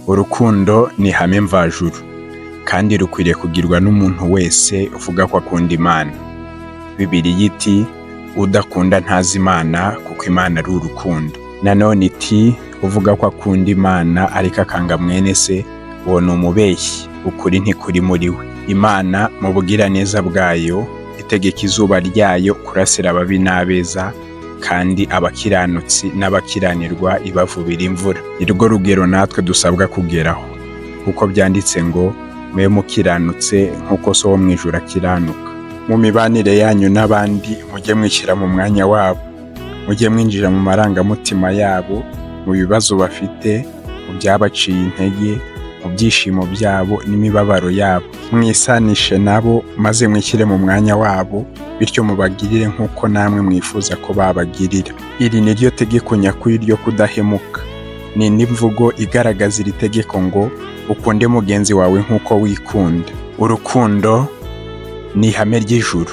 Urukundo ni ihame mvajuru kandi rukwiriye kugirwa n'umuntu wese uvuga ko akunda Imana. Bibiliya iti udakunda ntazi Imana kuko Imana ari urukundo. Nanone iti uvuga ko akunda Imana ariko akanga mwene se, uwo ni umubeshyi, ukuri ntikuri muri we. Imana mu bugiraneza bwayo itegeka izuba ryayo kurasira ababi n'abeza, kandi abakiranutsi n'abakiranirwa ibavubira imvura. Ni rwo rugero natwe dusabwa kugeraho, kuko byanditse ngo mube mukiranutse nk'uko so wo mu ijuru akiranuka. Mu mibanire yanyu n'abandi mujye mwishyira mu mwanya wabo, mujye mwinjira mu marangamutima yabo, mu bibazo bafite, mu byabaciye intege, mu byishimo byabo n'imibabaro yabo. Mwisanishe nabo maze mwishyire mu mwanya wabo, bityo mubagirire nk'uko namwe mwifuza ko babagirira. Iri ni ryo tegeko nyakuri ryo kudahemuka. Ni indi mvugo igaragaza iri tegeko ngo ukunde mugenzi wawe nk'uko wikunda. Urukundo ni ihame ry'ijuru.